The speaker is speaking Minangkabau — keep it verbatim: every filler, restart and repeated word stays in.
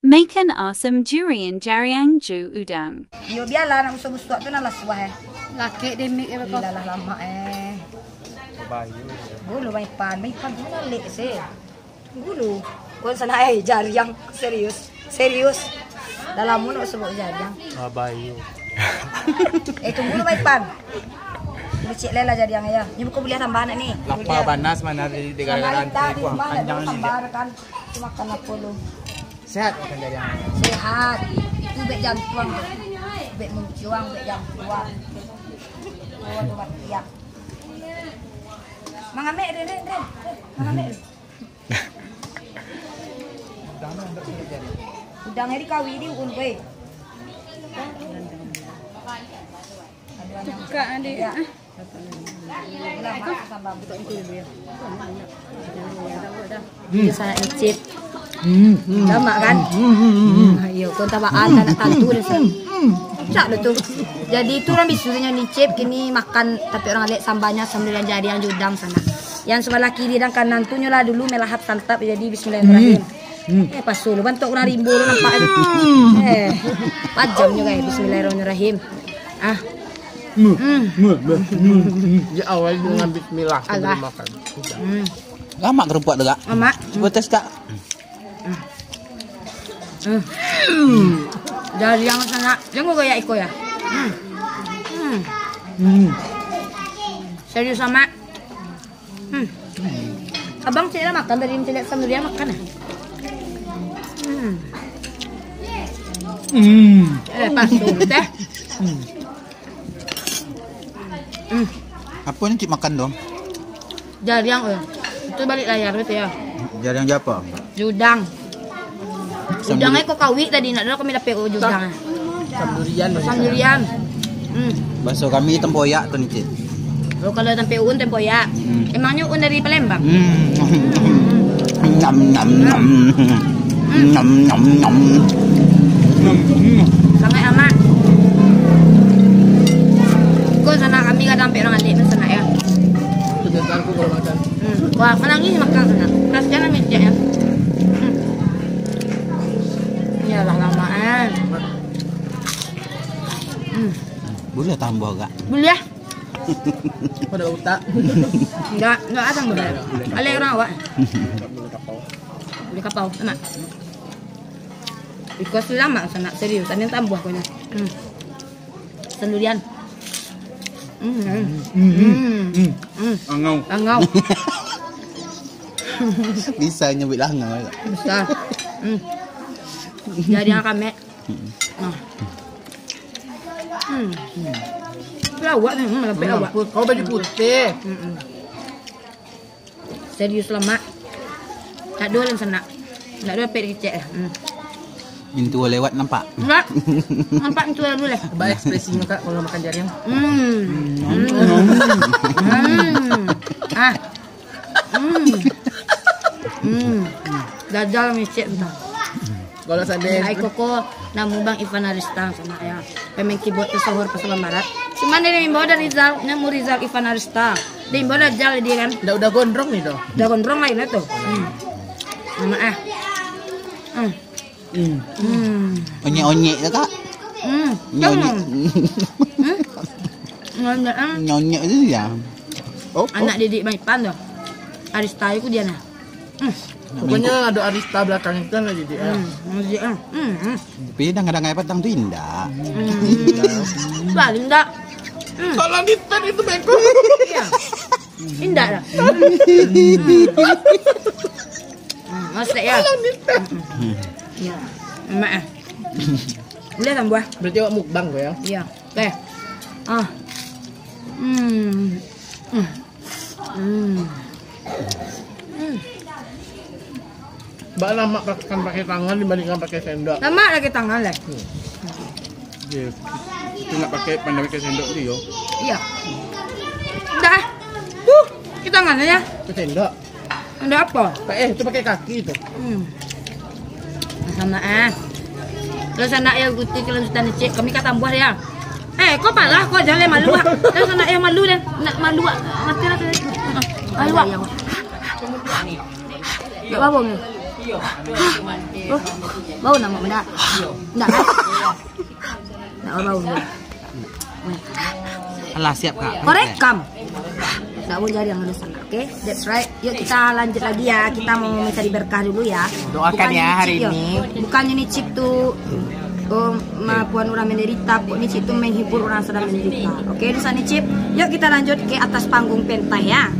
Makan asam durian jariang jo udang. Iyo, bialah, nak busuak-busuak tu nan lah suah, eh. Lakek deh mik, eh, beko. Iyalah, lamak, eh. Bayu. Gulu, Bang Ipan. Bang Ipan tu ngalek, sih. Gulu. Kon sana, eh, jariang. Serius. Serius. Dah lamo nak sebut jariang. Ah, bayu. Eh, tunggu dulu, Bang Ipan. Dulu cek lah jariang, ya. Ni bukan buliah tambah nak ni. Lapar panas mana di, di gara-gara antri. Wah, panjang ni dia. Tambah kan. Tu makan apo lu? Sehat makan jariang. Sehat. Itu bek jantuang tu. Bek muncuang, bek jantuang. Oh, tu mati ya. Mang Amek, Ren, Ren, Ren. Mang Amek. Udang ni dikawi di ukun, weh. Tukak adik. Ya. Dia sangat licin. Hmm. Lamak kan? Hmm. Iyo, kon tabaan, tak nak tantu dah, Sir. Cak dah tu. Jadi itu urang bisu nyo licin, kini makan tapi urang alek sambanya sambil jariang jo udang sana. Yang sebelah kiri dan kanan tu nyo lah dulu melahap santap, jadi bismillahirrahmanirrahim. Hmm. Eh, pasu lu bantuak urang rimbo lu nampak tu. Eh, pajam nyo, guys. Bismillahirrahmanirrahim. Ah. Hmm. Hmm. Hmm. Hmm. Di awal dengan bismillah sebelum makan. Hmm. Lamak kerupuak tu, Kak. Lamak. Cuba tes, Kak. Hmm. Jariang sanak. Jangan goyak iko ya. Hmm. Hmm. Hmm. Serius amat. Hmm. Abang cek lah makan tadi, cek lihat sendirian makan ah. Hmm. Hmm. Eh, pas tu teh. Hmm. Hmm. Apo ni cik makan tu? Jariang, eh. Itu balik layar gitu ya. Jariang siapa? Judang. Udang eh kok kawik tadi, nak dulu kami dapek, oh, judang. Sandurian. Sandurian. Hmm. Bahaso kami tempoyak tu ni, Cik. Oh, kalau sampai uun tempoyak. Hmm. Emangnya uun dari Palembang? Hmm. Nam, nam, nam. Hmm. Nam, nam, nam. Sangat amat. Kau sana kami kadang sampai orang adik pun sana ya. Kebiasaanku kalau makan. Hmm. Wah, menangis makan sana. Kasihan lah mecek ya. Hmm. Iyalah lamaan. Hmm. Boleh tambah agak? Boleh. Pada utak. Enggak, enggak asam boleh. Alek urang awak. Boleh kapau. Boleh kapau, enak. Iko selamat sanak, serius. Ada yang tambah kau ni. Hmm. Sendirian. Hmm. Hmm. Hmm. Hmm. Angau. Angau. Bisa nyebut lah angau. Bisa. Hmm. Jadi angau kamek. Hmm. Nah. Hmm. Lawak ni, hmm, lawak. Kau baju putih. Hmm. Serius lah, Mak. Tak ada lah sanak. Tak ada pek kecek lah. Hmm. Mintu lewat nampak. Enggak. Nampak mintu dulu lah. Ba ekspresi muka kalau makan jariang. Hmm. Hmm. Hmm. Ah. Hmm. Hmm. Jajal micik entah. Kalau seandainya ai koko, namo Bang Ivan Arista, sanak ya. Pemain keyboard tersohor Pasaman Barat. Cuman dia diimbau dari Rizal, namo Rizal Ivan Arista. Diimbau dari Jal dia kan. Ndak udah gondrong ni doh. Udah gondrong lain lah tu. Hmm. Nama ah. Hmm. Hmm. Hmm. Onyek-onyek ke, Kak? Hmm. Onyek-onyek. Hmm. Onyek, ah. Onyek-onyek tu ya. Oh, oh. Anak didik Bang Ipan tu. Arista itu dia nah. Hmm. Pokoknya ada Arista belakang itu kan lagi dia. Hmm. Lagi, ah. Hmm. Hmm. Tapi kadang-kadang air patang tu indak. Hmm. Balik indak. Hmm. Kalau di itu bengkok. Iya. Indak lah. Hmm, masak ya. Hmm. Ya. Mak ah. Boleh tambah. Berarti awak mukbang kau ya? Iya. Oke. Ah. Hmm. Hmm. Hmm. Hmm. Bak lamak makan pakai tangan dibandingkan pakai sendok. Lamak lagi tangan lah. Hmm. Dia, itu nak pakai, pandai pakai sendok tu, yo. Iya. Dah. Tuh, pakai tangan aja. Pakai sendok. Sendok apa? Eh, itu pakai kaki tu. Hmm. Sama ah. Kalau sanak ya guti kalau sudah ngecek, kami ka tambah ya. Eh, kau malah, kau jangan malu ah. Kalau sanak ya malu dan nak malu ah. Mati lah tu. Malu ah. Nak apa ni? Hah? Oh, bau nama benda. Ndak, kan? Ndak bau. Alah, siap, Kak. Kau rekam. Ndak bau jari yang ada sana, oke? That's right. Yuk, kita lanjut lagi ya. Kita mau mencari berkah dulu ya. Doakan ya hari ini. Bukannya Nicip tu, oh, ma-, puan urang menderita, pokoknya Nicip tu menghibur urang sedang menderita. Oke, di sana Nicip. Yuk, kita lanjut ke atas panggung pentas ya.